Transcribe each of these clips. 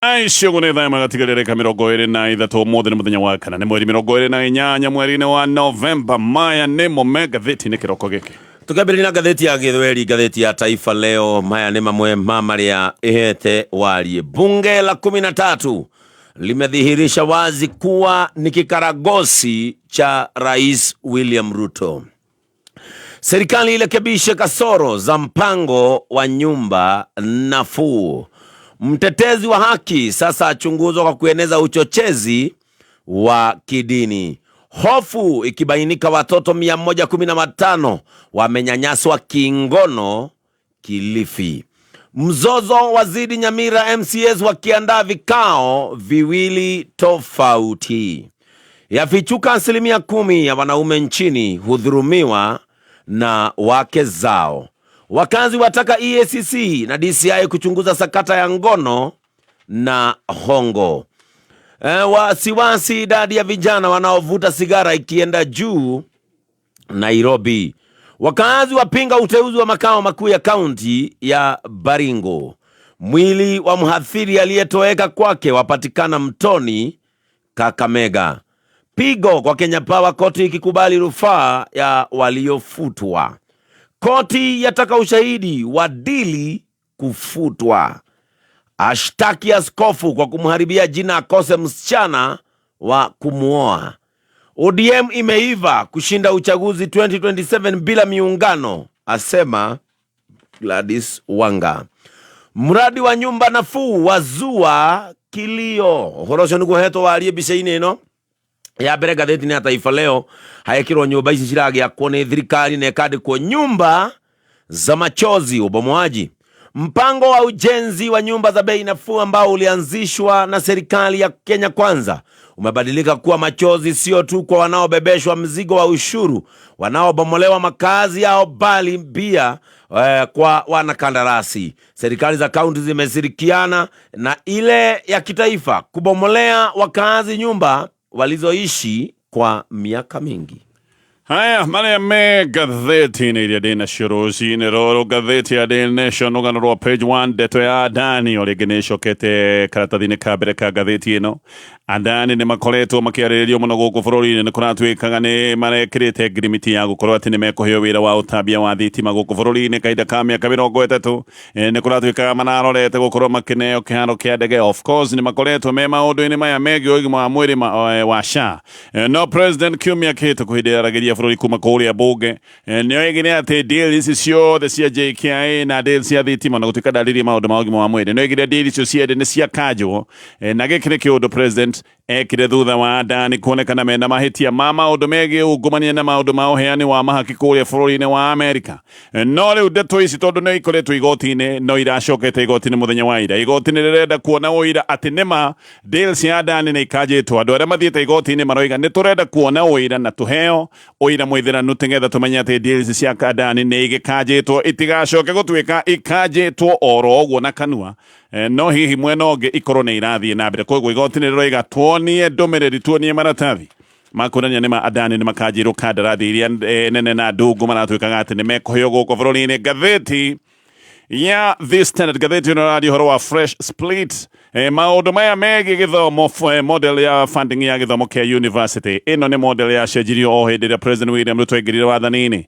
Icio nĩ thaa magatigarĩrĩka 23. Ũmũthĩ nĩ mũthenya wa kana, nĩ mweri 28 mweri-inĩ wa Novemba. Maya nĩmo me ngathĩti-inĩ kĩroko gĩkĩ. Tukĩambĩrĩria na ngathĩti ya Gĩthweri, ngathĩti ya Taifa Leo, maya nĩ mamwe ma marĩa ĩhete warie. Bunge la 13 limedhihirisha wazi kuwa ni kikaragosi cha Rais William Ruto. Serikali irekebishe kasoro za mpango wa nyumba nafuu. Mtetezi wa haki sasa achunguzwa kwa kueneza uchochezi wa kidini. Hofu ikibainika watoto 115 wamenyanyaswa kingono Kilifi. Mzozo wazidi Nyamira, MCAs wakiandaa vikao viwili tofauti. Yafichuka 10% ya wanaume nchini hudhurumiwa na wake zao. Wakazi wataka EACC na DCI kuchunguza sakata ya ngono na hongo. Wasiwasi idadi ya vijana wanaovuta sigara ikienda juu Nairobi. Wakazi wapinga uteuzi wa makao makuu ya kaunti ya Baringo. Mwili wa mhathiri aliyetoweka kwake wapatikana mtoni Kakamega. Pigo kwa Kenya Power, koti ikikubali rufaa ya waliofutwa. Koti yataka ushahidi wa dili kufutwa. Ashtaki askofu kwa kumharibia jina akose msichana wa kumwoa. ODM imeiva kushinda uchaguzi 2027 bila miungano, asema Gladys Wanga. Mradi wa nyumba nafuu wazua kilio. Ũhoro ũcio nĩguo hetwo warie mbica-inĩ ĩno ya mbere ngathĩti-inĩ ya Taifa Leo. Haekĩrwo nyũmba ici ciragĩakwo nĩ thirikari na ĩkandĩkwo nyumba za machozi ubomoaji. Mpango wa ujenzi wa nyumba za bei nafuu ambao ulianzishwa na serikali ya Kenya Kwanza umebadilika kuwa machozi, sio tu kwa wanaobebeshwa mzigo wa ushuru, wanaobomolewa makazi yao, bali pia kwa wanakandarasi. Serikali za kaunti zimeshirikiana na ile ya kitaifa kubomolea wakazi nyumba walizoishi kwa miaka mingi. Haya marĩa me ngathĩti-inĩ iria ndĩ nacio rũcinĩ rũrũ, ngathĩti ya Daily Nation, rũgano rwa page 1, ndeto ya Adani o rĩngĩ nĩ ĩcokete karatathi-inĩ ka mbere ka ngathĩti ĩno. Adani nĩ makoretwo makĩarĩrĩrio mũno gũkũ bũrũri-inĩ. Nĩ kũratuĩkaga nĩ marekĩrĩte ngirimiti ya gũkorwo atĩ nĩ mekũheo wĩra wa ũtambia wa thitima gũkũ bũrũri-inĩ kahinda ka mĩaka 30. Nĩ kũratuĩkaga mararorete gũkorwo makĩneo kĩharo kĩa ndege. Of course nĩ makoretwo me maũndũ-inĩ maya megiĩ ũgima wa mwĩrĩ wa SHA. No president kiumia kĩhĩtũku hĩndĩ ĩrĩa aragĩria bũrũri kuma kũrĩa mbunge, nĩ oigire atĩ deal ici ciothe cia JKIA na deal cia thitima, na gũtuĩka ndarĩrie maũndũ ma ũgima wa mwĩrĩ, nĩ oigire deal icio ciothe nĩ ciakanjwo. Na gĩkĩ nĩ kĩũndũ president ekire thutha wa Adani kuonekana mena mahĩtia ma maũndũ megiĩ ungumania na maũndũ ma ũheani wa mahaki kũrĩa bũrũri-inĩ wa Amerika. No rĩu ndeto ici tondũ nĩ ikoretwo igoti-inĩ, no iracokete igoti-inĩ mũthenya wa ira. Igoti nĩ rĩrenda kuona ũira atĩ nĩma deal cia Adani nĩ ikanjĩtwo. Andũ arĩa mathiĩte igoti-inĩ maroiga nĩ tũrenda kuona ũira na tũheo ũira mũithĩranu nĩgetha tũmenye atĩ deals cia Adani nĩ igĩkanjĩtwo, itigacoke gũtuĩka ikanjĩtwo oro ũguo na kanua, no hihi mwena ũngĩ ikorwo nĩ irathiĩ na mbere. Koguo igoti nĩ rĩroiga tuonie ndũmĩrĩri, tuonie maratathi makuonania nĩ ma Adani nĩ makanjĩrwo kandarathi iria nene na ndungu maratuĩkaga atĩ nĩ mekũheo gũkũ bũrũri-inĩ. Ngathĩti ya The Standard, ngathĩti ĩno ĩraria ũhoro wa fresh split, maũndũ maya megiĩ gĩthomo, model ya funding ya gĩthomo kĩa university. Ĩno nĩ model yacenjirio o hĩndĩ ĩrĩa President William Ruto aingĩrire wathani-inĩ,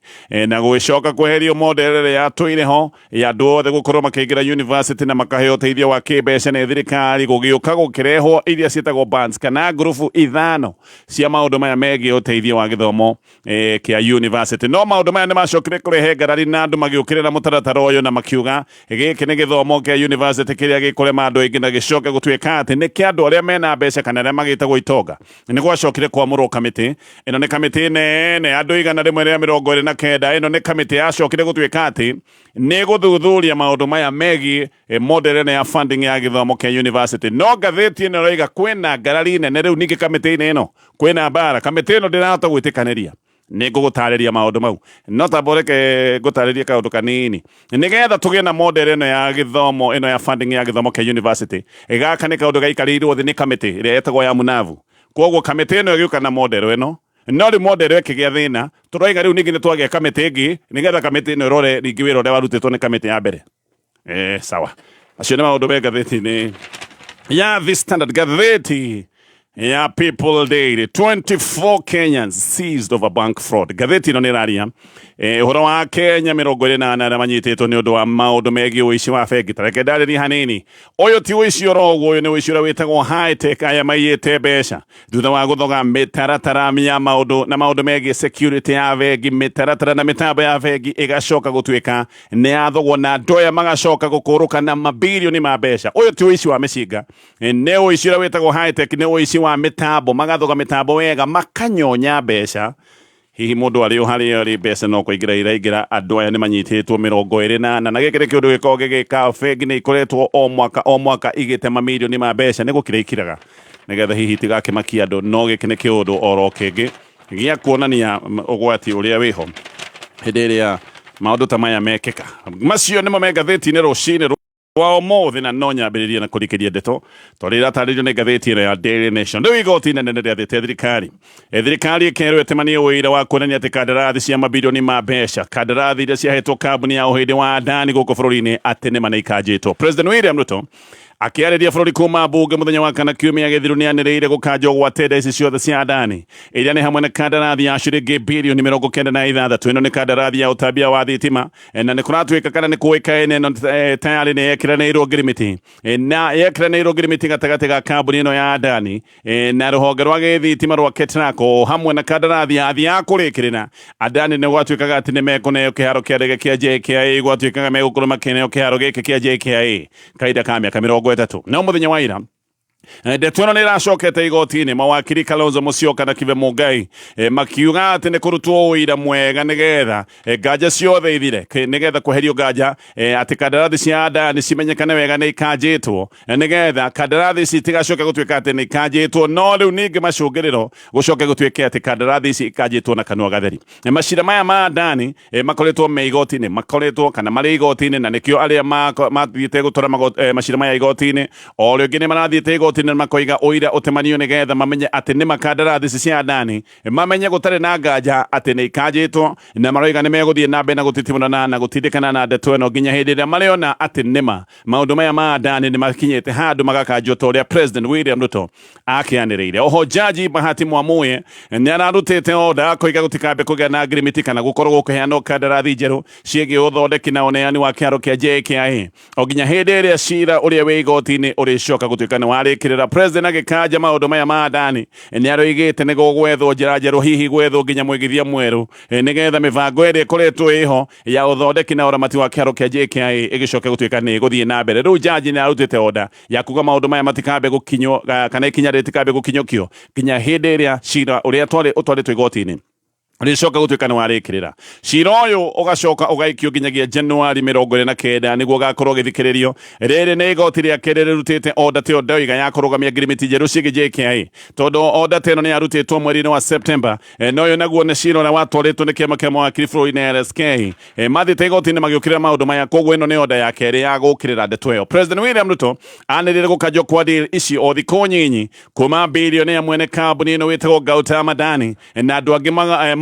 na gũgĩcoka kweherio model ĩrĩa yatũire ho ya andũ othe gũkorwo makĩingĩra university na makaheo ũteithio wa kĩmbeca nĩ thirikari. Gũgĩũka gũkĩrehwo iria ciĩtagwo bands kana ngurubu ithano cia maũndũ maya megiĩ ũteithio wa gĩthomo kĩa university. No maũndũ maya nĩ macokire kũrehe ngarari na andũ magĩũkĩrĩra mũtaratara ũyũ na makiuga gĩkĩ nĩ gĩthomo kĩa university kĩrĩa gĩkũrema andũ aingĩ na gĩcoke gũtuĩka atĩ nĩ kĩa andũ arĩa mena mbeca kana arĩa magĩtagwo itonga. Nĩ gwacokire kwamũrwo kamĩtĩ ĩno. Nĩ kamĩtĩ nene, andũ 129. Ĩno nĩ kamĩtĩ yacokire gũtuĩka atĩ nĩ gũthuthuria maũndũ maya megiĩ model ĩno ya funding ya gĩthomo kĩa university. No ngathĩti ĩno ĩroiga kwĩna ngarari nene rĩu ningĩ kamĩtĩ-inĩ ĩno, kwĩna mbara, kamĩtĩ ĩno ndĩrahota gwĩtĩkanĩria. Nĩ ngũgũtarĩria maũndũ mau, no tamba reke ngũtarĩrie kaũndũ kanini nĩgetha tũgĩe na model ĩno ya gĩthomo, ĩno ya funding ya gĩthomo kĩa university. Gaka nĩ kaũndũ gaikarĩirwo thĩ nĩ kamĩtĩ ĩrĩa ĩtagwo ya Munavu. Koguo kamĩtĩ ĩno ĩgĩũka na model ĩno, no rĩu model ĩkĩgĩa thĩna. Tũroiga rĩu ningĩ nĩ twagĩa kamĩtĩ ĩngĩ nĩgetha kamĩtĩ ĩno ĩrore rĩngĩ wĩra ũrĩa warutĩtwo nĩ kamĩtĩ ya mbere. Sawa, acio nĩ maũndũ me ngathĩti-inĩ Ya The Standard, gatheti ya People Daily, 24 Kenyans seized over bank fraud. Gatheti ĩno nĩ ĩraria ũhoro wa Kenya 24 arĩa manyitĩtwo nĩ ũndũ wa maũndũ megiĩ ũici wa bengi. Ta reke ndarĩrie hanini, ũyũ ti ũici oro ũguo, ũyũ nĩ ũici ũrĩa wĩtagwo high tech, aya maiyĩte mbeca thutha wa gũthoga mĩtaratara ya maũndũ na maũndũ megiĩ security ya bengi, mĩtaratara na mĩtambo ya bengi ĩgacoka gũtuĩka nĩ yathogwo na andũ aya magacoka gũkũrũka na mabirioni ma mbeca. Ũyũ ti ũici wa mĩcinga, nĩ ũici ũrĩa wĩtagwo high tech, nĩ ũici wa mĩtambo, magathoga mĩtambo wega makanyonya mbeca. Hihi mũndũ arĩ o harĩa arĩ, mbeca no kũingĩra iraingĩra. Andũ aya nĩ manyitĩtwo 24, na gĩkĩ nĩ kĩũndũ gĩkoragwo gĩgĩka. Bengi nĩ ikoretwo o mwaka o mwaka igĩte mamirioni ma mbeca, nĩ gũkira ikiraga nĩgetha hihi itigakĩmakia andũ, no gĩkĩ nĩ kĩũndũ oro kĩngĩ gĩa kuonania ũgwati ũrĩa wĩho hĩndĩ ĩrĩa maũndũ ta maya mekĩka. Macio nĩmo me ngathĩti-inĩ rũcinĩ rwa ũmũthĩ, na no nyambĩrĩrie na kũrikĩria ndeto tondũ iratarĩrio nĩ ngathĩti ĩno ya Daily Nation. Rĩu igoti inene nĩ rĩathĩte thirikari, thirikari ĩkerwo ĩtemanie ũira wa kuonania atĩ kandarathi cia mabirioni ma mbeca, kandarathi iria ciahetwo kambuni ya ũhĩndĩ wa Adani gũkũ bũrũri-inĩ, atĩ nĩma nĩ ikanjĩtwo. President William Ruto akĩarĩria bũrũri kuma mbunge mũthenya wa kana kiumia gĩthiru nĩ anĩrĩire gũkanjwo gwa tenda ici ciothe cia Adani, iria nĩ hamwe na kandarathi ya ciringi birioni 96. Ĩno nĩ kandarathi ya ũtambia wa thitima, na nĩ kũratuĩka kana nĩ kũĩkaine ĩno tayarĩ nĩ yekiranĩirwo ngirimiti, na yekiranĩirwo ngirimiti gatagatĩ ga kambuni ĩno ya Adani na rũhonge rwa gĩthitima rwa Ketraco, hamwe na kandarathi ya thĩ ya kũrĩkĩrĩra Adani nĩ gwatuĩkaga atĩ nĩ mekũneo kĩharo kĩa ndege kĩa JKIA, gwatuĩkaga megũkorwo makĩneo kĩharo gĩkĩ kĩa JKIA kahinda ka mĩaka 30. No mũthenya wa ira ndeto ĩno nĩ ĩracokete igoti-inĩ, mawakiri Kalonzo Musyoka na Kibe Mungai makiuga atĩ nĩ kũrutwo ũira mwega nĩgetha nganja ciothe ithire, nĩgetha kweherio nganja atĩ kandarathi cia Adani cimenyekane wega nĩ ikanjĩtwo, nĩgetha kandarathi ici itigacoke gũtuĩka atĩ nĩ ikanjĩtwo, no rĩu ningĩ macũngĩrĩro gũcoke gũtuĩke atĩ kandarathi ici ikanjĩtwo na kanua gatheri. Macira maya ma Adani makoretwo me igoti-inĩ, makoretwo kana marĩ igoti-inĩ, na nĩkĩo arĩa mathiĩte gũtwara macira maya igoti-inĩ o rĩngĩ nĩ marathiĩte igoti-inĩ na makoiga ũira ũtemanio nĩgetha mamenye atĩ nĩ makandarathi ici cia Adani, mamenye gũtarĩ na nganja atĩ nĩ ikanjĩtwo, na maroiga nĩ megũthiĩ na mbere na gũtitimũrana na gũtindĩkana na ndeto ĩno nginya hĩndĩ ĩrĩa marĩona atĩ nĩma maũndũ maya ma Adani nĩ makinyĩte handũ magakanjwo ta ũrĩa President William Ruto akĩanĩrĩire. Oho Jaji Bahati Mwamuye nĩ ararutĩte oda akoiga gũtikambe kũgĩa na ngirimiti kana gũkorwo gũkĩheanwo kandarathi njerũ ciĩgiĩ ũthondeki na ũneani wa kĩharo kĩa JKIA o nginya hĩndĩ ĩrĩa cira ũrĩa wĩ igoti-inĩ ũrĩcoka gũtuĩka nĩ warĩkĩrĩra. President agĩkanja maũndũ maya ma Adani nĩ aroigĩte nĩ gũgwethwo njĩra njerũ, hihi gwethwo nginya mwĩgithia mwerũ, nĩgetha mĩbango ĩrĩa ĩkoretwo ĩho ya ũthondeki na ũramati wa kĩharo kĩa JKIA ĩgĩcoke gũtuĩka nĩ ĩgũthiĩ na mbere. Rĩu jaji nĩ arutĩte oda ya kuga maũndũ maya matikambe gũkinywo kana ikinya rĩtikambe gũkinyũkio nginya hĩndĩ ĩrĩa cira ũrĩa ũtwarĩtwo igoti-inĩ rĩcoka gũtuĩka nĩ warĩkĩrĩra. Cira ũyũ ũgacoka ũgaikio nginyagia Januari 29 nĩguo ũgakorwo ũgĩthikĩrĩrio. Rĩrĩ nĩ igoti rĩa kerĩ rĩrutĩte oda ta ĩyo ndoiga ya kũrũgamia ngirimiti njerũ ciĩgiĩ JKIA, tondũ oda ta ĩno nĩ yarutĩtwo mweri-inĩ wa September. No ũyũ naguo nĩ cira ũrĩa watwarĩtwo nĩ kĩama kĩa mawakiri bũrũri-inĩ LSK, mathiĩte igoti-inĩ magĩũkĩrĩra maũndũ maya, koguo ĩno nĩ oda ya kerĩ ya gũkĩrĩra ndeto ĩyo. President William Ruto anĩrĩire gũkanjwo kwa deal ici o thikũ nyinyi kuma bilionea mwene kambuni ĩno wĩtagwo Gautam Adani na andũ angĩ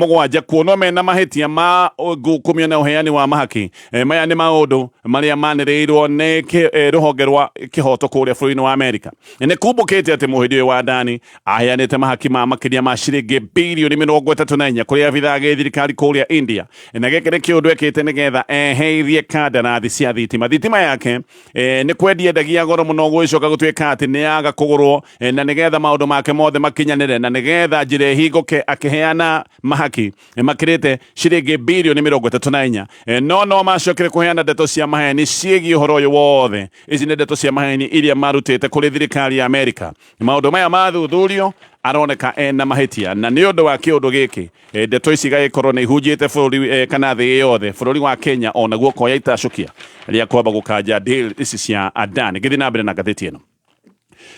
7 kuonwo mena mahĩtia ma ngukumio na ũheani wa mahaki. Maya nĩ maũndũ marĩa manĩrĩirwo nĩ rũhonge rwa kĩhoto kũrĩa bũrũri-inĩ wa Amerika. Nĩ kumbũkĩte atĩ mũhĩndi ũyũ wa Adani aheanĩte mahaki ma makĩria ma ciringi birioni 34 kũrĩ abithaa a gĩthirikari kũrĩa India, na gĩkĩ nĩ kĩũndũ ekĩte nĩgetha eheithie kandarathi cia thitima. Thitima yake nĩ kwendia endagia goro mũno, gũgĩcoka gũtuĩka atĩ nĩ yaga kũgũrwo, na nĩgetha maũndũ make mothe makinyanĩre na nĩgetha njĩra ĩhingũke akĩheana mahaki makĩrĩte ciringi birioni 34. No macokire kũheana ndeto cia maheni ciĩgiĩ ũhoro ũyũ wothe. Ici nĩ ndeto cia maheni iria marutĩte kũrĩ thirikari ya Amerika. Maũndũ maya mathuthurio aroneka ena mahĩtia, na nĩ ũndũ wa kĩũndũ gĩkĩ ndeto ici igagĩkorwo nĩ ihunjĩte bũrũri kana thĩ yothe, bũrũri wa Kenya onaguo ũkoya itacũkia rĩa kwamba gũkanja deal ici cia Adani. Ngĩthiĩ na mbere na ngathĩti ĩno,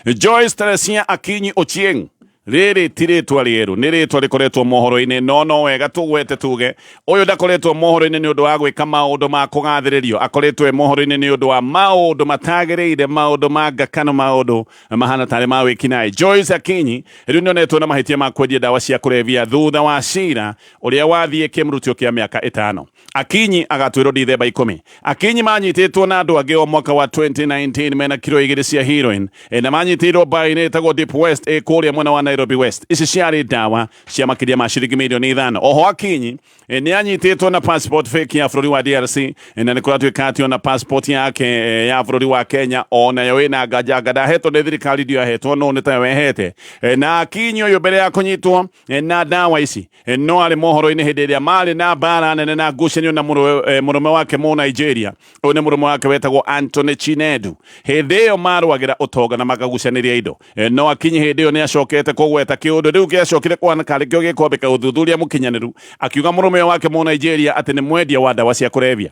Joyce Teresia Akinyi Ochieng. Rĩrĩ ti rĩtwa rĩerũ, nĩ rĩtwa rĩkoretwo mohoro-inĩ, no no wega tũgwete tuge ũyũ ndakoretwo mohoro-inĩ nĩ ũndũ wa gwĩka maũndũ ma kũgathĩrĩrio, akoretwo e mohoro-inĩ nĩ ũndũ wa maũndũ matagĩrĩire, maũndũ ma ngakano, maũndũ mahana tarĩ ma wĩkinaĩ. Joyce Akinyi rĩu nĩonetwo na mahĩtia ma kwendia ndawa cia kũrebia thutha wa cira ũrĩa wathiĩ kĩmrutio kĩa mĩaka 5. Akinyi agatuĩrwo Dithemba 10. Akinyi manyitĩtwo na andũ angĩ o mwaka wa 2019 mena kiro 2 cia heroin na manyitĩirwo mbaĩ-inĩ ĩtagwo Deep West ĩ kũrĩa mwena wa Nairobi West. Ici ciarĩ ndawa cia makĩria ma ciringi mirioni 5. Oho Akinyi nĩ anyitĩtwo na passport fake ya bũrũri wa DRC na nĩ kũratuĩka atĩ ona passport yake ya bũrũri wa Kenya onayo ĩna nganja ndahetwo nĩ thirikari ndio ahetwo no nĩ tayo wehete. Na Akinyi ũyũ mbere ya kũnyitwo na ndawa ici no arĩ mohoro-inĩ hĩndĩ ĩrĩa marĩ na mbara nene na ngucanio na mũrũme wake mũ Nigeria. Ũyũ nĩ mũrũme wake wetagwo Anthony Chinedu. Hĩndĩ ĩyo marũagĩra ũtonga na makagucanĩria indo. No Akinyi hĩndĩ ĩyo nĩ acokete kũgweta kĩũndũ rĩu gĩacokire kũhanĩka arĩ kĩo gĩkwambĩka ũthuthuria mũkinyanĩru, akiuga mũrũme ũyũ wake mũ Nigeria atĩ nĩ mwendia wa ndawa cia kũrebia.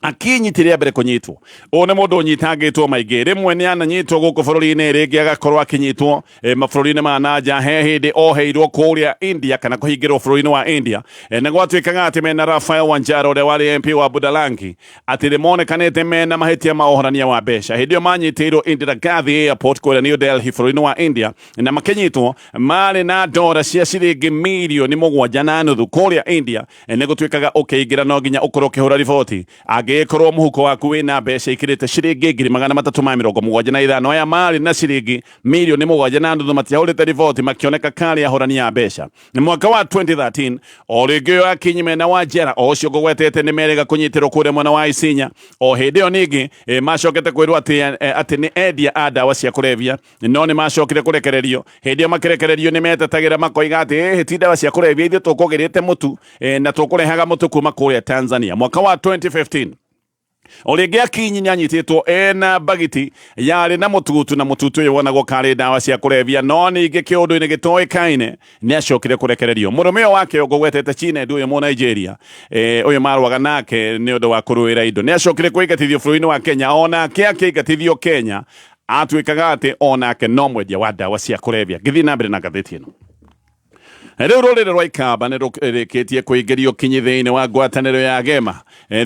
Akinyi ti rĩa mbere kũnyitwo. Ũyũ nĩ mũndũ ũnyitangĩtwo maingĩ, rĩmwe nĩ ananyitwo gũkũ bũrũri-inĩ, rĩngĩ agakorwo akĩnyitwo mabũrũri-inĩ ma nanja. He hĩndĩ oheirwo kũrĩa India kana kũhingĩrwo bũrũri-inĩ wa India. Nĩ gwatuĩkaga atĩ mena Rafael Wanjara ũrĩa warĩ MP wa Budalangi atĩ nĩ monekanĩte mena mahĩtia ma ũhorania wa mbeca. Hĩndĩ ĩyo manyitĩirwo Indira Gandhi Airport kũrĩa New Delhi bũrũri-inĩ wa India na makĩnyitwo marĩ na ndora cia ciringi mirioni 7.5 kũrĩa India. Nĩ gũtuĩkaga ũkĩingĩra no nginya ũkorwo ũkĩhũra riboti angĩkorwo mũhuko waku wĩna mbeca ikĩrĩte ciringi 375,000. Aya marĩ na ciringi mirioni 7.5 matiahũrĩte riboti, makĩoneka karĩ ahũrani a mbeca. Mwaka wa 2013 o rĩngĩ ũyũ Akinyi mena Wanjera o ũcio ngũgwetete nĩ merĩga kũnyitĩrwo kũrĩa mwena wa Isinya. O hĩndĩ ĩyo ningĩ macokete kwĩrwo atĩ nĩ endia a ndawa cia kũrebia, no nĩ macokire kũrekererio. Hĩndĩ ĩyo makĩrekererio nĩ metetagĩra makoiga atĩ ti ndawa cia kũrebia, ithuĩ tũkũgĩrĩte mũtu na tũkũrehaga mũtu kuma kũrĩa Tanzania. Mwaka wa 2015 o rĩngĩ Akinyi nĩ anyitĩtwo ena bagiti yarĩ na mũtutu, na mũtutu ũyũ wonagwo karĩ ndawa cia kũrebia, no ningĩ kĩũndũ-inĩ gĩtoĩkaine nĩ acokire kũrekererio. Mũrũme ũyũ wake ũngũgwetete Chinedu ũyũ mũ Nigeria, ũyũ marũaga nake nĩ ũndũ wa kũrũĩra indo, nĩ acokire kũingatithio bũrũri-inĩ wa Kenya. Onake akĩingatithio Kenya atuĩkaga atĩ onake no mwendia wa ndawa cia kũrebia. Ngĩthiĩ na mbere na ngathĩti ĩno, rĩu rũrĩrĩ rwa Ikamba nĩ rũrĩkĩtie kũingĩrio kinyi thĩinĩ wa ngwatanĩro ya Gema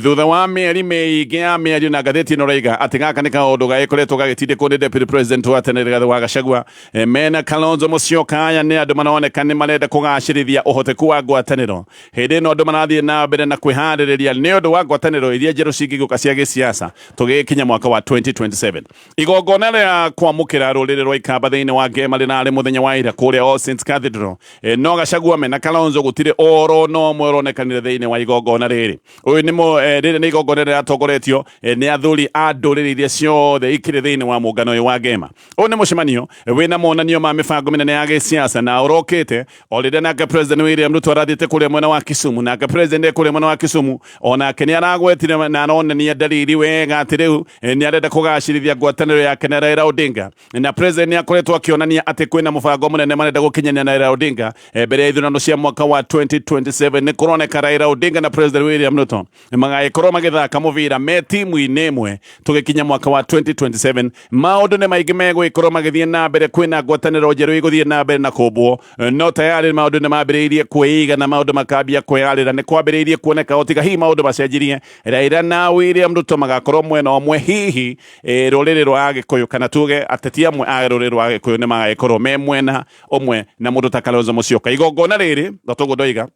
thutha wa mĩeri mĩingĩ ya mĩario. Na ngathĩti ĩno raiga atĩ gaka nĩ kaũndũ gagĩkoretwo gagĩtindĩkwo nĩ Deputy President wa tene Rigathĩ wa Gachagua mena Kalonzo Musyoka. Aya nĩ andũ maroneka nĩ marenda kũgacĩrithia ũhoteku wa ngwatanĩro hĩndĩ ĩno andũ marathiĩ na mbere na kwĩharĩrĩria nĩ ũndũ wa ngwatanĩro iria njerũ cingĩgũka cia gĩsiasa tũgĩkinya mwaka wa 2027. Igongona rĩa kwamũkĩra rũrĩrĩ rwa Ikamba thĩinĩ wa Ngema rĩrarĩ mũthenya wa ira kũrĩa All Saints Cathedral. No Gachagua mena Kalonzo gũtirĩ oro no ũmwe ũronekanire thĩinĩ wa igongona rĩrĩ. Ũyũ nĩ rĩrĩ nĩ igongona rĩratongoretio nĩ athuri a ndũrĩrĩ iria ciothe ikĩrĩ thĩinĩ wa mũngano ũyũ wa Ngema. Ũyũ nĩ mũcemanio wĩna monanio ma mĩbango mĩnene ya gĩsiasa na ũrokĩte o rĩrĩa nake President William Ruto arathiĩte kũrĩa mwena wa Kisumu. Nake President kũrĩa mwena wa Kisumu onake nĩ aragwetire na aronania dalili wega atĩ rĩu nĩ arenda kũgacĩrithia ngwatanĩro yake na Raila Odinga. Na President nĩ akoretwo akĩonania atĩ kwĩna mũbango mũnene marenda gũkinyania na Raila Odinga mbere ya ithurano cia mwaka wa 2027. Nĩ kũroneka Raila Odinga na President William Ruto magagĩkorwo magĩthaka mũbira me timu-inĩ ĩmwe tũgĩkinya mwaka wa 2027. Maũndũ nĩ maingĩ megũgĩkorwo magĩthiĩ na mbere, kwĩna ngwatanĩro njerũ igũthiĩ na mbere na kũmbwo, no tayarĩ maũndũ nĩ mambĩrĩirie kwĩiga na maũndũ makambia kwĩyarĩra. Nĩ kwambĩrĩirie kuoneka o tiga hihi maũndũ macenjirie, Raila na William Ruto magakorwo mwena ũmwe, hihi rũrĩrĩ rwa Agĩkũyũ kana tuge ateti amwe a rũrĩrĩ rwa Agĩkũyũ nĩ magagĩkorwo me mwena ũmwe na mũndũ ta Kalonzo Musyoka. Igongona rĩrĩ toguo ndoiga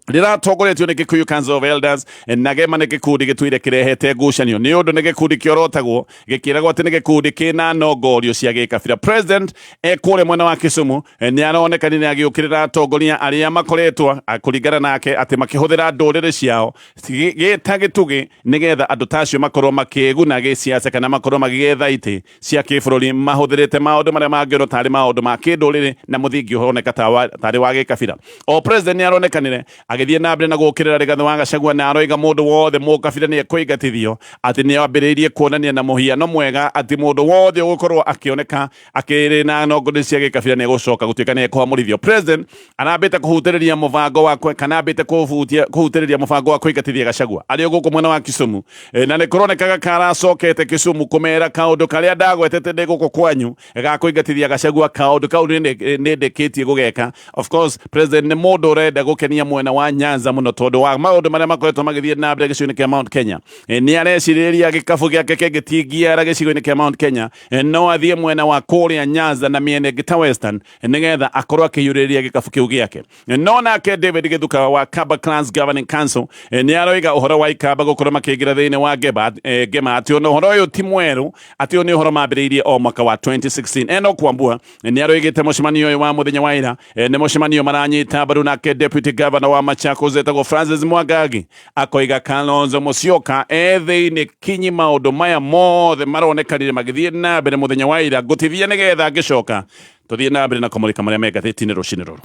rĩratongoretio nĩ Kikuyu Council of Elders, na Gema nĩ gĩkundi gĩtũire kĩrehete ngucanio nĩ ũndũ nĩ gĩkundi kĩorotagwo gĩkĩragwo atĩ nĩ gĩkundi kĩna nongorio cia gĩkabira. President ekũrĩa mwena wa Kisumu nĩ aronekanire agĩũkĩrĩra atongoria arĩa makoretwo kũringana nake atĩ makĩhũthĩra ndũrĩrĩ ciao gĩta gĩtugĩ nĩgetha andũ ta acio makorwo makĩguna gĩsiasa kana makorwo magĩetha itĩ cia kĩbũrũri mahũthĩrĩte maũndũ marĩa mangĩonwo tarĩ maũndũ ma kĩndũrĩrĩ na mũthingi ũroneka tarĩ wa gĩkabira. O president nĩ aronekanire Agĩthiĩ na mbere na gũkĩrĩra Rigathĩ wa Gachagua na aroiga mũndũ wothe mũkabira nĩ ekũingatithio, atĩ nĩ ambĩrĩirie kuonania na mũhiano mwega atĩ mũndũ wothe ũgũkorwo akĩoneka akĩrĩ na nongoni cia gĩkabira nĩ egũcoka gũtuĩka nĩ ekũhamũrithio. President arambĩte kũhutĩrĩria mũbango wa kana ambĩte kũhutĩrĩria mũbango wa kũingatithia Gachagua arĩ o gũkũ mwena wa Kisumu. Na nĩ kũronekaga karacokete Kisumu kũmera kaũndũ karĩa ndagwetete ndĩ gũkũ kwanyu ga kũingatithia Gachagua, kaũndũ kau nĩ ndĩkĩtie gũgeka. Of course, president nĩ mũndũ ũrenda gũkenia mwena wa Nyanza mũno tondũ wa maũndũ marĩa makoretwo magĩthiĩ na mbere gĩcigo-inĩ kĩa Mount Kenya. Nĩ arecirĩria gĩkabu gĩake kĩngĩtingiara gĩcigo-inĩ kĩa Mount Kenya, no athiĩ mwena wa kũrĩa Nyanza na mĩena ĩngĩ ta Western nĩgetha akorwo akĩiyũrĩrĩria gĩkabu kĩu gĩake. No nake David Githuka wa Kamba Clans Governing Council nĩ aroiga ũhoro wa Ikamba gũkorwo makĩingĩra thĩinĩ wa Ngema atĩ ona ũhoro ũyũ ti mwerũ, atĩ ũyũ nĩ ũhoro mambĩrĩirie o mwaka wa 2016. Enoch Wambua nĩ aroigĩte mũcemanio ũyũ wa mũthenya wa ira nĩ mũcemanio maranyita mbaru. Nake Deputy Governor wa Machakos etagwo Francis Mwangangi akoiga Kalonzo Musyoka e thĩinĩ kinyi maũndũ maya mothe maronekanire magĩthiĩ na mbere mũthenya wa ira. Ngũtithia nĩgetha ngĩcoka tũthiĩ na mbere na kũmũrĩka marĩa me ngathĩti-inĩ rũcinĩ rũrũ.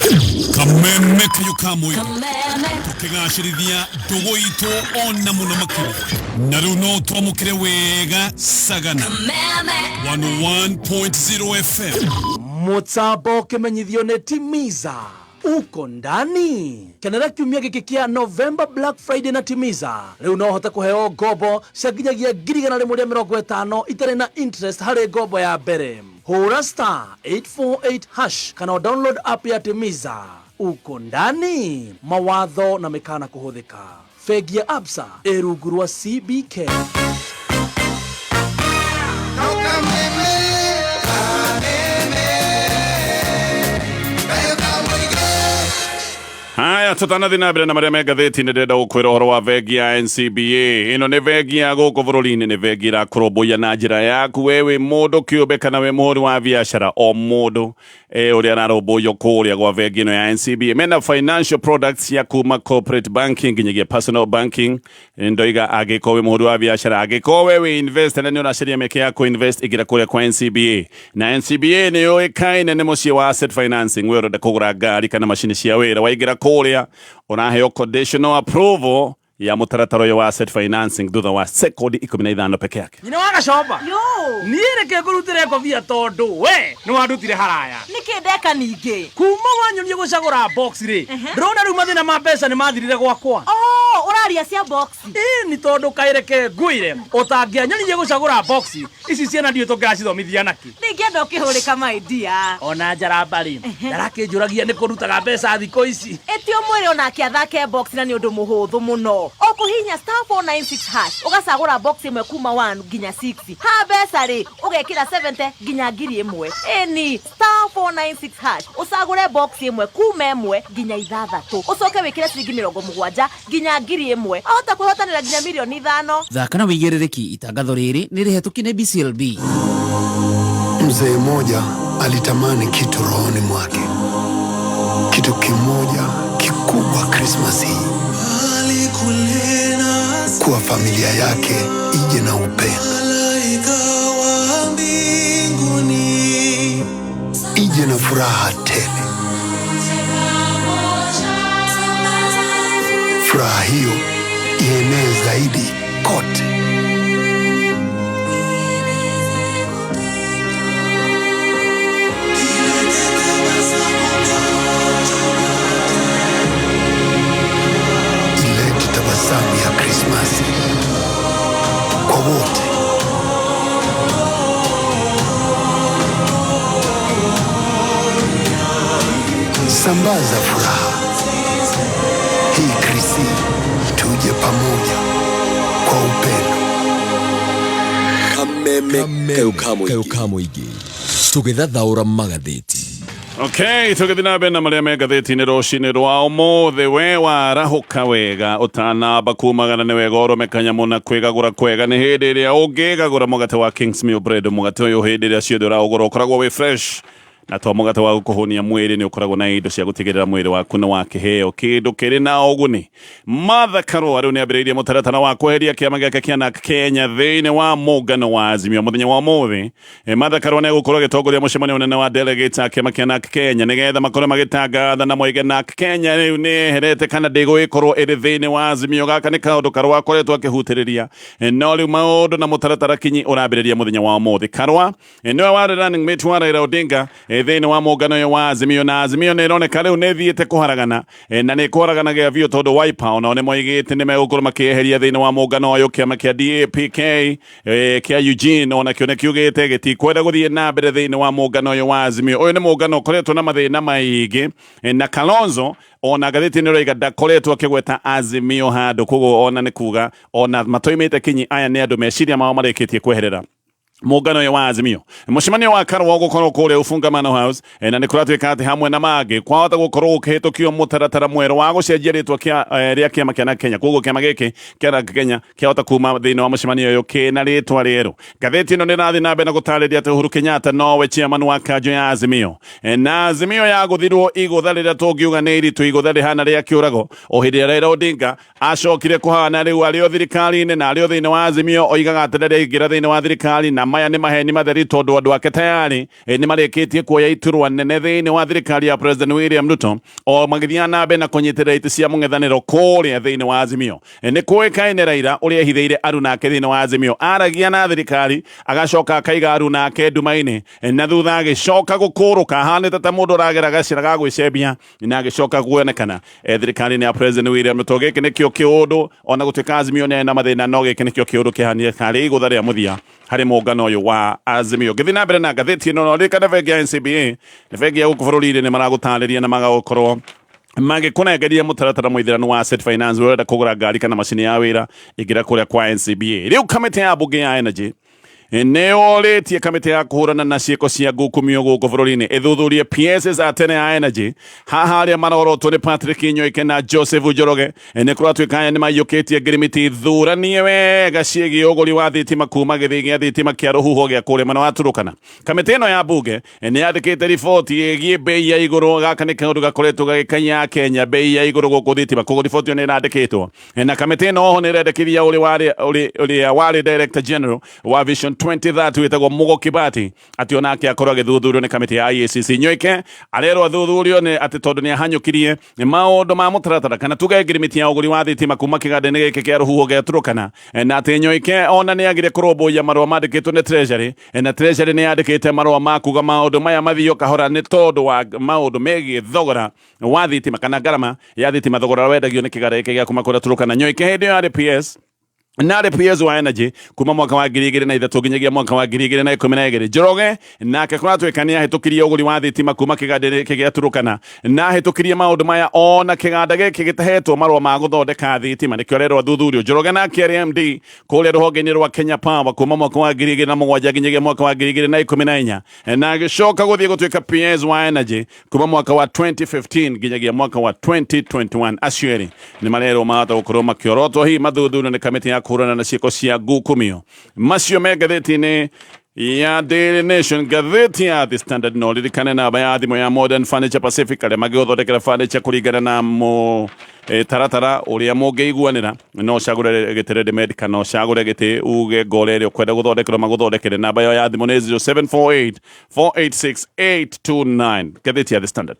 Kameme kayo ka mũingĩ tũkĩgacĩrithia ndũgũ itũ ona mũno makĩria, na rĩu no twamũkĩre wega Sagana 101.0 FM. Mũtambo ũkĩmenyithio nĩ Timiza uko ndani. Kenera kiumia gĩkĩ kĩa November Black Friday na Timiza. Rĩu no ũhote kũheo ngombo cia nginyagia 150,000 itarĩ na interest harĩ ngombo ya mbere. Hũra *848# kana download app ya Timiza. Uko ndani. Mawatho na mĩkana kũhũthĩka. Bengi ya Absa ĩ rungu rwa CBK. Haya, tutanathi na mbere na marĩa me ngathĩti-inĩ, ndĩrenda gũkwĩra ũhoro wa bengi ya NCBA. Ĩno nĩ bengi ya gũkũ bũrũri-inĩ, nĩ bengi ĩrakũrũmbũiya na njĩra yaku we wĩ mũndũ kĩũmbe kana wĩ mũhũri wa biacara, o mũndũ ũrĩa ararũmbũiyo kũrĩa gwa bengi ĩno ya NCBA. Mena financial products ya kuma corporate banking nginyagia personal banking. Ndoiga angĩkorwo wĩ mũhũri wa biacara, angĩkorwo we wĩ investor na nĩ ũracaria mĩeke ya kũ-invest, ingĩra kũrĩa kwa NCBA. Na NCBA nĩ yũĩkaine nĩ mũciĩ wa asset financing. We ũrenda kũgũra ngari kana macini cia wĩra, waingĩra kũrĩa ũraheo conditional approval ya mũtaratara ũyũ wa asset financing thutha wa sekondi 15 peke yake. Nyina wa Gacomba. Yo. Niĩ reke ngũrutĩre ngobia tondũ we nĩ wandutire haraya. Nĩkĩ ndeka ningĩ? Kuma wanyonia gũcagũra box rĩ, ndĩrona rĩu mathĩna ma mbeca nĩ mathirire gwakwa. Oh, ũraria cia box. Ĩĩ, nĩ tondũ kaĩreke ngwĩre ũtangĩanyonirie gũcagũra box ici, ciana ndiũĩ tũngĩracithomithia nakĩ. Ndingĩenda ũkĩhũrĩka, my dear. Ona njaramba rĩ, ndarakĩnjũragia nĩ kũrutaga mbeca thikũ ici. Ĩti ũmwĩre onake athake box, na nĩ ũndũ mũhũthũ mũno. Ũkũhihinya *496# ũgacagũra box ĩmwe kuma 1 nginya 6. Ha mbeca rĩ, ũgekĩra 70 nginya 1000. Ĩni *496# ũcagũre box ĩmwe kuma 1 nginya 6, ũcoke wĩkĩre ciringi 70 nginya 1000, ahota kwĩhotanĩra nginya mirioni 5. Thaka na wĩigĩrĩrĩki. Itangatho rĩrĩ nĩ rĩhetũkie nĩ BCLB. Mzee mmoja alitamani kitu rohoni mwake, kitu kimoja kikubwa Krismasi hii, kuwa familia yake ije na upendo, ije na furaha tele. Furaha hiyo ienee zaidi kote. Ilete tabasamu ya Krismasi kwa wote. Sambaza furaha hii Krisi, tuje pamoja kwa upendo. Kameme kayo ka mũingĩ tũgĩthathaũra magathĩti. Okay, tũgĩthiĩ na mbere na marĩa me ngathĩti-inĩ rũcinĩ rwa ũmũthĩ. We warahũka wega, ũtanamba kumagana nĩ wega ũrũme kanyamũ na kwĩgagũra kwega nĩ hĩndĩ ĩrĩa ũngĩgagũra mũgate wa Kingsmill Bread. Mũgate ũyũ hĩndĩ ĩrĩa ciothe ũraũgũra ũkoragwo wĩ fresh. Na to mũgate wa gũkũhũnia mwĩrĩ, nĩ ũkoragwo na indo cia gũtigĩrĩra mwĩrĩ waku nĩ wakĩheo kĩndũ kĩrĩ na ũguni. Martha Karua rĩu nĩ ambĩrĩirie mũtaratara wa kweheria kĩama gĩake kĩa NARC Kenya thĩinĩ wa mũngano wa Azimio. Mũthenya wa ũmũthĩ Martha Karua nĩ egũkorwo agĩtongoria mũcemanio mũnene wa delegates a kĩama kĩa NARC Kenya nĩgetha makorwo magĩtangatha na moige NARC Kenya rĩu nĩ yeherete kana ndĩgũgĩkorwo ĩrĩ thĩinĩ wa Azimio. Gaka nĩ kaũndũ Karua akoretwo akĩhutĩrĩria, no rĩu maũndũ na mũtaratara kinyi ũrambĩrĩria mũthenya wa ũmũthĩ. Karua nĩwe warĩ running mate wa Raila Odinga thĩinĩ wa mũngano ũyũ wa Azimio, na Azimio nĩ ĩroneka rĩu nĩ ĩthiĩte kũharagana, na nĩ kũharagana gĩa biũ tondũ Wiper onao nĩ moigĩte nĩ megũkorwo makĩeheria thĩinĩ wa mũngano ũyũ. Kĩama kĩa DAPK kĩa Eugene onakĩo nĩ kiugĩte gĩtikwenda gũthiĩ na mbere thĩinĩ wa mũngano ũyũ wa Azimio. Ũyũ nĩ mũngano ũkoretwo na mathĩna maingĩ, na Kalonzo ona ngathĩti nĩ ĩroiga ndakoretwo akĩgweta Azimio handũ, koguo ona nĩ kuga ona matoimĩte kinyi. Aya nĩ andũ meciria mao marĩkĩtie kweherera mũngano ũyũ wa Azimio. Mũcemanio wa Karua ũgũkorwo kũrĩa Ufungamano House, na nĩ kũratuĩka atĩ hamwe na mangĩ kwahota gũkorwo gũkĩhĩtũkio mũtaratara mwerũ wa gũcenjia rĩtwa rĩa kĩama kĩa NARC Kenya. Koguo kĩama gĩkĩ kĩa NARC Kenya kĩahota kuma thĩinĩ wa mũcemanio ũyũ kĩna rĩtwa rĩerũ. Ngathĩti ĩno nĩ ĩrathiĩ na mbere na gũtarĩria atĩ Uhuru Kenyatta nowe chairman wa kanjũ ya Azimio, na Azimio yagũthirwo igũtha rĩrĩa tũngiuga nĩ iritũ, igũtha rĩhana rĩa kĩũrago, o hĩndĩ ĩrĩa Raila Odinga acokire kũhana rĩu arĩ o thirikari-inĩ na arĩ o thĩinĩ wa Azimio. Oigaga atĩ rĩrĩa aingĩra thĩinĩ wa thirikari, na maya nĩ maheni matheri tondũ andũ ake tayari nĩ marĩkĩtie kuoya iturwa nene thĩinĩ wa thirikari ya President William Ruto, o magĩthiaga na mbere na kũnyitĩrĩra itĩ cia mũng'ethanĩro kũrĩa thĩinĩ wa Azimio. Nĩ kũĩkaine Raila ũrĩa ehithĩire aruna ake thĩinĩ wa Azimio, aragia na thirikari agacoka akaiga aruna ake nduma-inĩ, na thutha agĩcoka gũkũrũka ahanĩte ta mũndũ ũragera gacĩra ga gwĩcembia, na agĩcoka kuonekana thirikari-inĩ ya President William Ruto. Gĩkĩ nĩkĩo kĩũndũ, ona gũtuĩka Azimio nĩ na mathĩna, no gĩkĩ nĩkĩo kĩũndũ kĩhanire harĩ igũtha rĩa mũthia harĩ mũngano ũyũ wa Azimio. Ngĩthiĩ na mbere na ngathĩti ĩno, no ririkane bengi ya NCBA nĩ bengi ya gũkũ bũrũri-inĩ, nĩ maragũtarĩria na magagũkorwo magĩkũnengeria mũtaratara mũithĩranu wa asset finance. Ũrenda kũgũra ngari kana macini ya wĩra, ingĩra kũrĩa kwa NCBA. Rĩu kamĩtĩ ya mbunge ya energy nĩ yorĩtie kamĩtĩ ya kũhũrana na ciĩko cia ngukumio gũkũ bũrũri-inĩ ĩthuthurie PSs a tene ya energy. Haha arĩa marorotwo nĩ Patrick Nyoike na Joseph Njoroge. Nĩ kũratuĩka aya nĩ maiyũkĩtie ngirimiti thuranie wega ciĩgiĩ ũgũri wa thitima kuma gĩthĩi gĩa thitima kĩa rũhuho gĩa kũrĩa mwena wa Turukana. Kamĩtĩ ĩno ya mbunge nĩ yandĩkĩte riboti ĩgiĩ bei ya igũrũ. Gaka nĩ kaũndũ gakoretwo gagĩkaiya Kenya, bei ya igũrũ gũkũ thitima, koguo riboti ĩyo nĩ ĩrandĩkĩtwo. Na kamĩtĩ ĩno oho nĩ ĩrendekithia ũrĩa warĩ Director General wa Vision 2030 wĩtagwo Mugo Kibati atĩ onake akorwo agĩthuthurio nĩ kamĩtĩ ya IACC. Nyoike arerwo athuthurio nĩ atĩ tondũ nĩ ahanyũkirie maũndũ ma mũtaratara, kana tuge ngirimiti ya ũgũri wa thitima kuma kĩganda-inĩ gĩkĩ kĩa rũhuho gĩa Turukana, na atĩ Nyoike ona nĩ agire kũrũmbũiya marũa mandĩkĩtwo nĩ Treasury, na Treasury nĩ yandĩkĩte marũa ma kuga maũndũ maya mathio kahora nĩ tondũ wa maũndũ megiĩ thogora wa thitima kana ngarama ya thitima, thogora wendagio nĩ kĩganda gĩkĩ gĩa kuma kũrĩa Turukana. Nyoike hĩndĩ ĩyo arĩ PS, narĩ PS wa energy kuma mwaka wa 2003 nginyagia mwaka wa 2012. Njoroge nake kũratuĩka nĩ ahĩtũkirie ũgũri wa thitima kuma kĩganda gĩkĩ gĩa Turukana, na ahĩtũkirie maũndũ maya ona kĩganda gĩkĩ gĩtahetwo marũa ma gũthondeka thitima, nĩkĩo arerwo athuthurio. Njoroge nake arĩ MD kũrĩa rũhonge-inĩ rwa Kenya Power kuma mwaka wa 2007 nginyagia mwaka wa 2014, na agĩcoka gũthiĩ gũtuĩka PS wa energy kuma mwaka wa 2015 nginyagia mwaka wa 2021. Acio erĩ nĩ marerwo mahota gũkorwo makĩorotwo hihi mathuthurio nĩ kamĩtĩ ya kũhũrana na ciĩko cia ngukumio. Macio me ngathĩti-inĩ ya Daily Nation. Ngathĩti ya The Standard, no ririkane namba ya thimũ ya Modern Furniture Pacific, arĩa mangĩgũthondekera furniture kũringana na mũ taratara ũrĩa mũngĩiguanĩra. No ũcagũre gĩtĩ ready made kana ũcagũre gĩtĩ uge ngore ĩrĩa ũkwenda gũthondekerwo magũthondekere. Namba ĩyo ya thimũ nĩ 0748 486 829. Ngathĩti ya The Standard,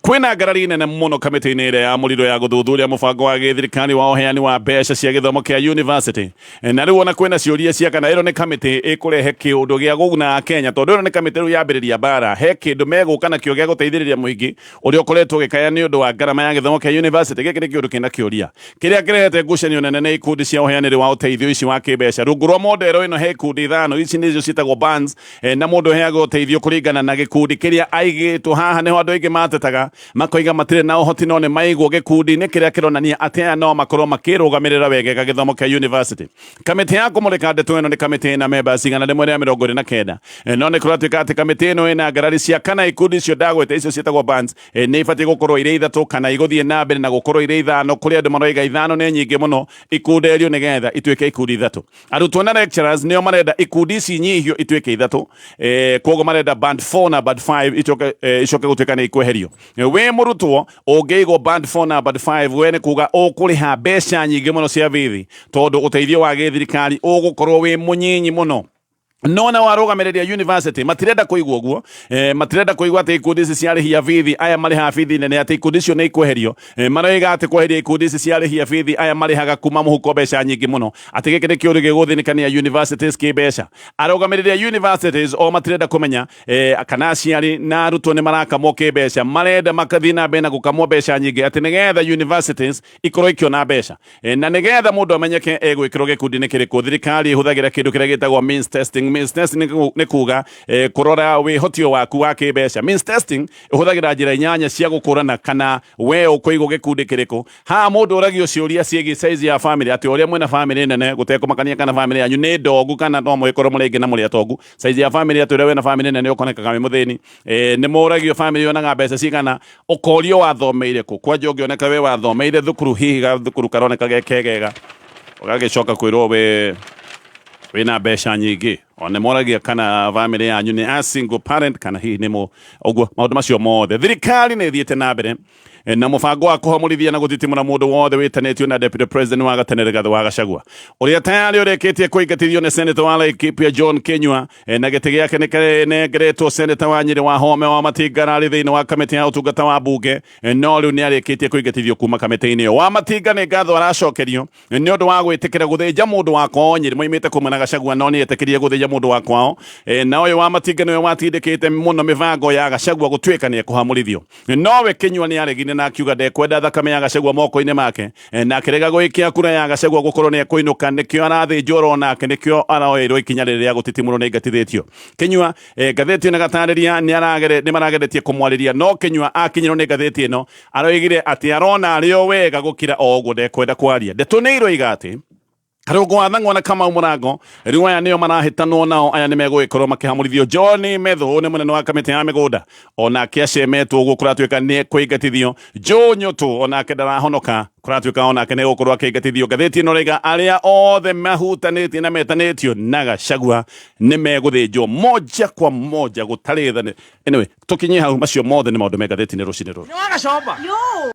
kwĩna ngarari nene mũno kamĩtĩ-inĩ ĩrĩa ya mũriro ya gũthuthuria mũbango wa gĩthirikari wa ũheani wa mbeca cia gĩthomo kĩa university, na rĩu ona kwĩna ciũria cia kana ĩno nĩ kamĩtĩ ĩkũrehe kĩũndũ gĩa kũguna Kenya, tondũ ĩno nĩ kamĩtĩ rĩu yambĩrĩria mbara. He kĩndũ megũka nakĩo gĩa gũteithĩrĩria mũingĩ ũrĩa ũkoretwo ũgĩkaya nĩ ũndũ wa ngarama ya gĩthomo kĩa university? Gĩkĩ nĩ kĩũndũ kĩna kĩũria kĩrĩa kĩrehete ngucanio nene nĩ ikundi cia ũheanĩri wa ũteithio ici wa kĩmbeca. Rungu rwa modero ĩno he ikundi ithano, ici nĩcio ciĩtagwo bands, na mũndũ ũheagwo ũteithio kũringana na gĩkundi kĩrĩa aigĩtwo. Haha nĩho andũ aingĩ matete. matetaga makoiga matirĩ na ũhoti no nĩ maigwo gĩkundi-inĩ kĩrĩa kĩronania atĩ aya no makorwo makĩrũgamĩrĩra wegega gĩthomo kĩa university. Kamĩtĩ ya kũmũrĩka ndeto ĩno nĩ kamĩtĩ ĩna members 129, no nĩ kũratuĩka atĩ kamĩtĩ ĩno ĩna ngarari cia kana ikundi icio ndagweta icio ciĩtagwo bands nĩ ibatiĩ gũkorwo irĩ ithatũ kana igũthiĩ na mbere na gũkorwo irĩ ithano, kũrĩ andũ maroiga ithano nĩ nyingĩ mũno ikunderio nĩgetha ituĩke ikundi ithatũ. Arutwo na lecturers nĩo marenda ikundi ici nyihio ituĩke ithatũ, koguo marenda band 4 na band 5 icoke icoke gũtuĩka nĩ ikweherio. Wĩ mũrutwo ũngĩigwo band 4 na band 5 we nĩ kuga ũkũrĩha mbeca nyingĩ mũno cia bithi tondũ ũteithio wa gĩthirikari ũgũkorwo wĩ mũnyinyi mũno. No na warũgamĩrĩria university matirenda kũigua ũguo, matirenda kũigua atĩ ikundi ici ciarĩhia bithi aya marĩhaga bithi nene atĩ ikundi icio nĩ ikweherio. Maroiga atĩ kweheria ikundi ici ciarĩhia bithi aya marĩhaga kuma mũhuko mbeca nyingĩ mũno, atĩ gĩkĩ nĩ kĩũndũ gĩgũthĩnĩkania universities kĩmbeca. Arũgamĩrĩria universities o matirenda kũmenya kana aciari na arutwo nĩ marakamwo kĩmbeca, marenda makathiĩ na mbere na gũkamwo mbeca nyingĩ atĩ nĩgetha universities ikorwo ikĩona mbeca. Na nĩgetha mũndũ amenyeke egwĩkĩrwo gĩkundi-inĩ kĩrĩkũ, thirikari ĩhũthagĩra kĩndũ kĩrĩa gĩtagwo means testing. Means testing nĩ kuga kũrora wĩhotio waku wa kĩmbeca. Means testing ĩhũthagĩra njĩra inyanya cia gũkũrana kana we ũkũigwo gĩkundi kĩrĩkũ. Haha mũndũ ũragio ciũria ciĩgiĩ size ya family, atĩ ũrĩa mwĩna family nene gũtekũmakania kana family yanyu nĩ ndogu kana no mũgĩkorwo mũrĩ aingĩ na mũrĩ atongu. Size ya family atĩ ũrĩa wĩna family nene ũkonekaga wĩ mũthĩni. Nĩ mũragio family yonaga mbeca cigana, ũkorio wathomeire kũ, kwanja ũngĩoneka we wathomeire thukuru hihi gathukuru karoneka ge kegega, ũgagĩcoka kwĩrwo we wĩna mbeca nyingĩ. Ona moragia kana family yanyu nĩ a single parent kana hihi nĩ mũ ũguo. Maũndũ macio mothe thirikari nĩ ĩthiĩte na mbere na mũbango wa kũhamũrithia na gũtitimũra mũndũ wothe wĩtanĩtio na deputy president wa gatene Rigathĩ wa Gachagua ũrĩa tayarĩ ũrĩkĩtie kũingatithio nĩ senator wa Laikipia John Kinyua, na gĩtĩ gĩake nĩ kĩnengeretwo senator wa Nyĩrĩ wa Home wa Matinga ararĩ thĩinĩ wa kamĩtĩ ya ũtungata wa mbunge, no rĩu nĩ arĩkĩtie kũingatithio kuma kamĩtĩ-inĩ ĩyo. Wa Matinga nĩ ngatho aracokerio nĩ ũndũ wa gwĩtĩkĩra gũthĩnja mũndũ wa kwao Nyĩrĩ moimĩte kũmwe na Gachagua, no nĩ etĩkĩrire gũthĩnja mũndũ wa kwao. Na ũyũ wa Matinga nĩwe watindĩkĩte mũno mĩbango ya Gachagua gũtuĩka nĩ ekũhamũrithio, nowe Kinyua nĩ aregire na akiuga ndekwenda thakame ya Gachagua moko-inĩ make, na akĩrega gwĩkia kura ya Gachagua gũkorwo nĩ ekũinũka, nĩkĩo arathĩnjwo oro nake, nĩkĩo aroeirwo ikinya rĩrĩ rĩa gũtitimũrwo nĩ aingatithĩtio Kinyua. Ngathĩti ĩno ĩgatarĩria nĩ marageretie kũmwarĩria, no Kinyua akinyĩrwo nĩ ngathĩti ĩno aroigire atĩ arona arĩ o wega gũkira o ũguo, ndekwenda kwaria. Ndeto nĩ iroiga atĩ Karũngo wa Thang'wa na Kamau Mũrango rĩu aya nĩo marahĩtanwo nao, aya nĩ megũgĩkorwo makĩhamũrithio. John Methu nĩ mũnene wa kamĩtĩ ya mĩgũnda, onake acemetwo ũguo kũratuĩka nĩ kũingatithio. Joe Nyũtũ onake ndarahonoka, kũratuĩka onake nĩ gũkorwo akĩingatithio. Ngathĩti ĩno rĩga arĩa othe mahutanĩtie na metanĩtio na Gachagua nĩ megũthĩnjwo moja kwa moja gũtarĩ tha. Anyway, tũkinye hau, macio mothe nĩ maũndũ me ngathĩti-inĩ rũcinĩ rũrũ. Nĩ wagacomba. Yo.